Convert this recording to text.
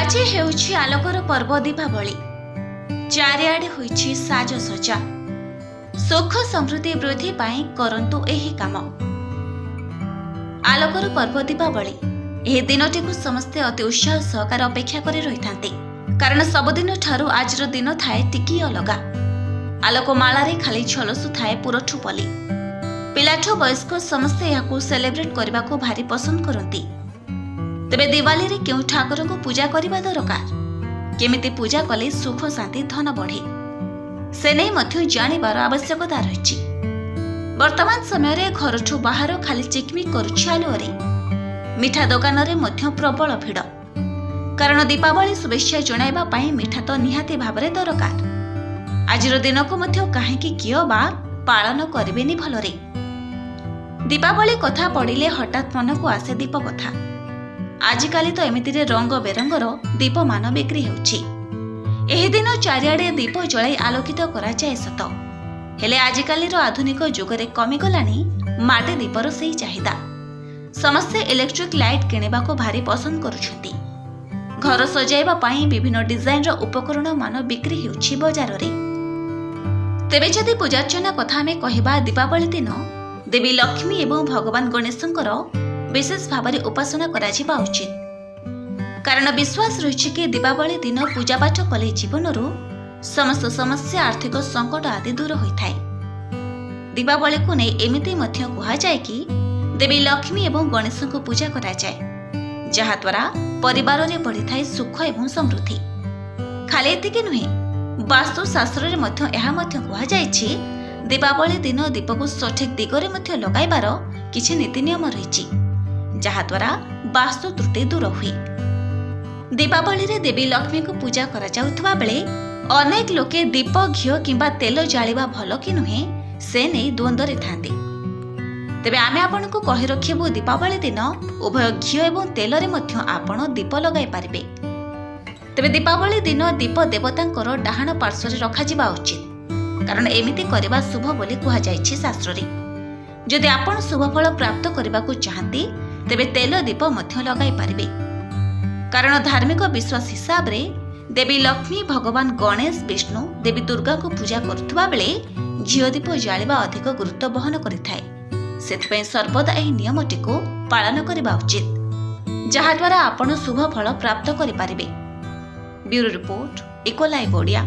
ଆଜି ହେଉଛି ଆଲୋକର ପର୍ବ ଦୀପାବଳି। ଚାରିଆଡ଼େ ହୋଇଛି ସାଜସଜ୍ଜା। ସୁଖ ସମୃଦ୍ଧି ବୃଦ୍ଧି ପାଇଁ କରନ୍ତୁ ଏହି କାମ। ଆଲୋକର ପର୍ବ ଦୀପାବଳି, ଏହି ଦିନଟିକୁ ସମସ୍ତେ ଅତି ଉତ୍ସାହ ସହକାରେ ଅପେକ୍ଷା କରି ରହିଥାନ୍ତି, କାରଣ ସବୁଦିନ ଠାରୁ ଆଜିର ଦିନ ଥାଏ ଟିକିଏ ଅଲଗା। ଆଲୋକମାଳାରେ ଖାଲି ଝଲସୁଥାଏ ପୁରଠୁ ପଲି। ପିଲାଠୁ ବୟସ୍କ ସମସ୍ତେ ଏହାକୁ ସେଲିବ୍ରେଟ୍ କରିବାକୁ ଭାରି ପସନ୍ଦ କରନ୍ତି। ତେବେ ଦିୱାଲିରେ କେଉଁ ଠାକୁରଙ୍କୁ ପୂଜା କରିବା ଦରକାର, କେମିତି ପୂଜା କଲେ ସୁଖ, ଶାନ୍ତି, ଧନ ବଢ଼େ, ସେ ନେଇ ମଧ୍ୟ ଜାଣିବାର ଆବଶ୍ୟକତା ରହିଛି। ବର୍ତ୍ତମାନ ସମୟରେ ଘରଠୁ ବାହାର ଖାଲି ଚିକମିକ କରୁଛି ଆଲୁଅରେ। ମିଠା ଦୋକାନରେ ମଧ୍ୟ ପ୍ରବଳ ଭିଡ଼, କାରଣ ଦୀପାବଳି ଶୁଭେଚ୍ଛା ଜଣାଇବା ପାଇଁ ମିଠା ତ ନିହାତି ଭାବରେ ଦରକାର। ଆଜିର ଦିନକୁ ମଧ୍ୟ କାହିଁକି କିଏ ବା ପାଳନ କରିବେନି ଭଲରେ? ଦୀପାବଳି କଥା ପଡ଼ିଲେ ହଠାତ୍ ମନକୁ ଆସେ ଦୀପ କଥା। ଆଜିକାଲି ତ ଏମିତିରେ ରଙ୍ଗ ବେରଙ୍ଗର ଦୀପମାନ ବିକ୍ରି ହେଉଛି। ଏହି ଦିନ ଚାରିଆଡ଼େ ଦୀପ ଜଳାଇ ଆଲୋକିତ କରାଯାଏ ସତ, ହେଲେ ଆଜିକାଲିର ଆଧୁନିକ ଯୁଗରେ କମିଗଲାଣି ମାଟି ଦୀପର ସେହି ଚାହିଦା। ସମସ୍ତେ ଇଲେକ୍ଟ୍ରିକ୍ ଲାଇଟ୍ କିଣିବାକୁ ଭାରି ପସନ୍ଦ କରୁଛନ୍ତି। ଘର ସଜାଇବା ପାଇଁ ବିଭିନ୍ନ ଡିଜାଇନର ଉପକରଣ ମାନ ବିକ୍ରି ହେଉଛି ବଜାରରେ। ତେବେ ଯଦି ପୂଜାର୍ଚ୍ଚନା କଥା ଆମେ କହିବା, ଦୀପାବଳି ଦିନ ଦେବୀ ଲକ୍ଷ୍ମୀ ଏବଂ ଭଗବାନ ଗଣେଶଙ୍କର ବିଶେଷ ଭାବରେ ଉପାସନା କରାଯିବା ଉଚିତ, କାରଣ ବିଶ୍ୱାସ ରହିଛି କି ଦୀପାବଳି ଦିନ ପୂଜାପାଠ କଲେ ଜୀବନରୁ ସମସ୍ତ ସମସ୍ୟା, ଆର୍ଥିକ ସଙ୍କଟ ଆଦି ଦୂର ହୋଇଥାଏ। ଦୀପାବଳିକୁ ନେଇ ଏମିତି ମଧ୍ୟ କୁହାଯାଏ କି ଦେବୀ ଲକ୍ଷ୍ମୀ ଏବଂ ଗଣେଶଙ୍କୁ ପୂଜା କରାଯାଏ, ଯାହାଦ୍ୱାରା ପରିବାରରେ ବଢ଼ିଥାଏ ସୁଖ ଏବଂ ସମୃଦ୍ଧି। ଖାଲି ଏତିକି ନୁହେଁ, ବାସ୍ତୁଶାସ୍ତ୍ରରେ ମଧ୍ୟ ଏହା ମଧ୍ୟ କୁହାଯାଇଛି, ଦୀପାବଳି ଦିନ ଦୀପକୁ ସଠିକ୍ ଦିଗରେ ମଧ୍ୟ ଲଗାଇବାର କିଛି ନୀତି ନିୟମ ରହିଛି, ଯାହାଦ୍ୱାରା ବାସ୍ତୁ ତ୍ରୁଟି ଦୂର ହୁଏ। ଦୀପାବଳିରେ ଦେବୀ ଲକ୍ଷ୍ମୀଙ୍କୁ ପୂଜା କରାଯାଉଥିବା ବେଳେ ଅନେକ ଲୋକେ ଦୀପ ଘିଅ କିମ୍ବା ତେଲ ଜାଳିବା ଭଲ କି ନୁହେଁ, ସେ ନେଇ ଦ୍ୱନ୍ଦ୍ୱରେ ଥାନ୍ତି। ତେବେ ଆମେ ଆପଣଙ୍କୁ କହି ରଖିବୁ, ଦୀପାବଳି ଦିନ ଉଭୟ ଘିଅ ଏବଂ ତେଲରେ ମଧ୍ୟ ଆପଣ ଦୀପ ଲଗାଇ ପାରିବେ। ତେବେ ଦୀପାବଳି ଦିନ ଦୀପ ଦେବତାଙ୍କର ଡାହାଣ ପାର୍ଶ୍ୱରେ ରଖାଯିବା ଉଚିତ, କାରଣ ଏମିତି କରିବା ଶୁଭ ବୋଲି କୁହାଯାଇଛି ଶାସ୍ତ୍ରରେ। ଯଦି ଆପଣ ଶୁଭଫଳ ପ୍ରାପ୍ତ କରିବାକୁ ଚାହାନ୍ତି, ତେବେ ତେଲ ଦୀପ ମଧ୍ୟ ଲଗାଇ ପାରିବେ, କାରଣ ଧାର୍ମିକ ବିଶ୍ୱାସ ହିସାବରେ ଦେବୀ ଲକ୍ଷ୍ମୀ, ଭଗବାନ ଗଣେଶ, ବିଷ୍ଣୁ, ଦେବୀ ଦୁର୍ଗାଙ୍କୁ ପୂଜା କରୁଥିବା ବେଳେ ଘିଅ ଦୀପ ଜାଳିବା ଅଧିକ ଗୁରୁତ୍ୱ ବହନ କରିଥାଏ। ସେଥିପାଇଁ ସର୍ବଦା ଏହି ନିୟମଟିକୁ ପାଳନ କରିବା ଉଚିତ, ଯାହାଦ୍ୱାରା ଆପଣ ଶୁଭ ଫଳ ପ୍ରାପ୍ତ କରିପାରିବେ। Bureau report, eco live Odia.